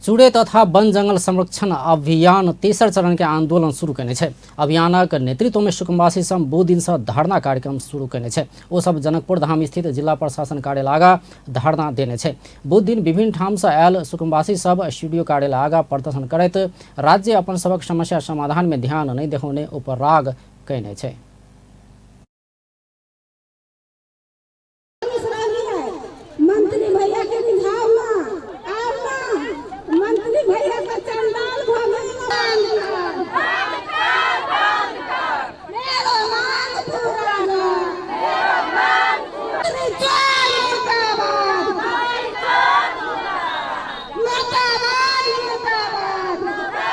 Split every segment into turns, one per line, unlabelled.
चूड़े तथा वन जंगल संरक्षण अभियान तेसर चरण के आंदोलन शुरू केने छै। अभियानक नेतृत्व में सुकुम्बासी सब बुध दिन से धरना कार्यक्रम शुरू केने छै। ओ सब जनकपुर धाम स्थित जिला प्रशासन कार्यालय आगा धरना देने छै। बुध दिन विभिन्न ठाम से आयल सुकुम्बासी सब स्टूडियो कार्यालय आगा प्रदर्शन करैत राज्य अपन सबक समस्या समाधान में ध्यान नहीं देखौने उपराग केने छै।
मंत्री भैया के रिझाव ना आब ना मंत्री भैया का चंडाल भ गेल। मेरो मांग पूरा कर। मुर्दाबाद, मुर्दाबाद, मुर्दाबाद।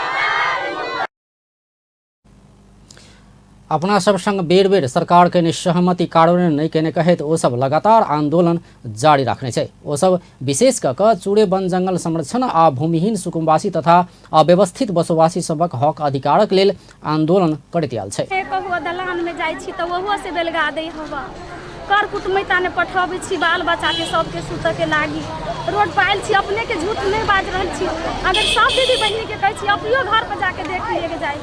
अपना सब संग बेर बेर सरकार के सहमति कार्यान्वयन नहीं केने कहैत ओ सब लगातार आंदोलन जारी राखने छै। ओ सब विशेष क क चूड़े वन जंगल संरक्षण आ भूमिहीन सुकुम्बासी तथा अव्यवस्थित बसोवासी सबक हक अधिकारक लेल आंदोलन करैत आयल छै।
कहुआ दलान में जाइ छी तऽ ओहो से बेलगा दै हवा, कर कुटमैता ने पठाबै छी, बाल बच्चाके सबके सुतऽके लागी रोड पर आयल छी। अपने के झूठ नहीं बाजि रहल छी, अगर सब दीदी बहिनीके कहै छी अपनियो घर पर जाके देख लिए जाइ।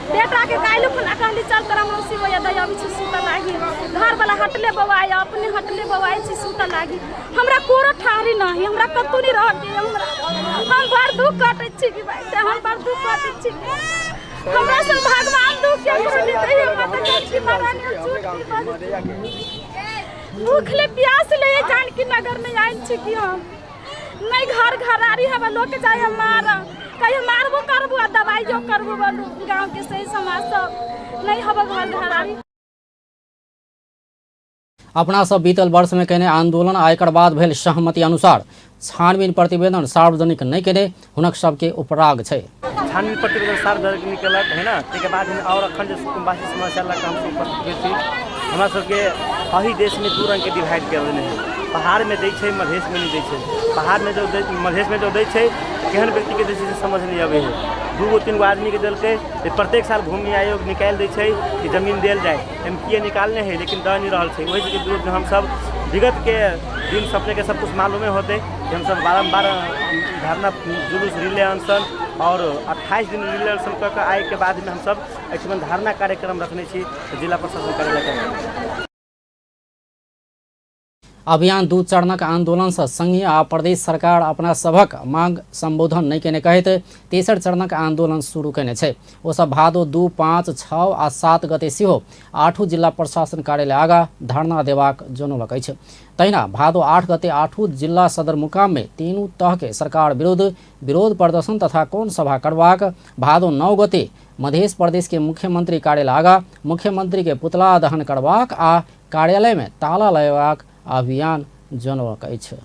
बेटाके काल्हि खुना कहली चल तोरा मौसी होइया दै अबै छी सुतऽ लागी, घरवला हटले बौआइ, अपने हटले बौआइ छी सुतऽ लागी। हमरा कोरो ठाहरी नहीं, हमरा कतहु नहीं रहके, हमरा हम बड़ दुख कटै छी कि भाई, हम बड़ दुख कटै छी। हमरा से भगवान दुख केकरो नहीं दै, माता जानकी महारानी झूठ की बात। भूख ले प्यास ले जानकी नगर में आयल छी कि हम नहीं घर घरारी हवा लोग के जाए मार कहीं मारबो करबो आ दवाइयो करबो बोलू, गांव के सही समाज सब नहीं हवा घर घरारी।
अपना सब बीतल वर्ष में केने आंदोलन आ एकर बाद भेल सहमति अनुसार छानबीन प्रतिवेदन सार्वजनिक नहीं केने हुनक सबके उपराग छै।
छानबीन प्रतिवेदन सार्वजनिक निकलक है ना, ताहिके बाद और अखन जे सुकुम्बासी समस्या लग हम सब उपस्थित भेल छी। हमरा सबके एहि देशमे दू रंगके डिवाइड कर देने है, पहाड़मे दै छै, मधेशमे नहि दै छै। पहाड़मे जो दै, मधेशमे जो दै छै, केहन व्यक्तिके दै छै से समझ नहि अबै है। 2 गो 3 गो आदमीके देलकै। प्रत्येक साल भूमि आयोग निकालि दै छै कि जमीन देल जाए, एम किए निकालने है लेकिन दऽ नहि रहल छै। ओहि सबके विरुद्धमे हमसब विगतके दिन अपनेके सब कुछ मालूमे होतै कि हमसब बारम्बार धरना जुलूस रिले अनशन और 28 दिन रिले अनशन कऽ के आइके बादमे हमसब एहिठमन धरना कार्यक्रम रखने छी जिला प्रशासन कार्यालयके।
अभियान दू चरणक आंदोलन से संघीय आ प्रदेश सरकार अपना सभक मांग संबोधन नहीं केने कहैत तेसर चरणक आंदोलन शुरू केने छै। ओ सब भादो 2, 5, 6 आ 7 गते सेहो 8 जिला प्रशासन कार्यालय आगा धरना देबाक जनौलक अछि। तहिना भादो 8 गते 8 जिला सदरमुकाम में 3 तह के सरकार विरुद्ध विरोध प्रदर्शन तथा कोण सभा करबाक, भादो 9 गते मध्य प्रदेश के मुख्यमंत्री कार्यालय आगा मुख्यमंत्री के पुतला दहन करबाक आ कार्यालय में ताला लगेबाक अभियान जनौलक अछि।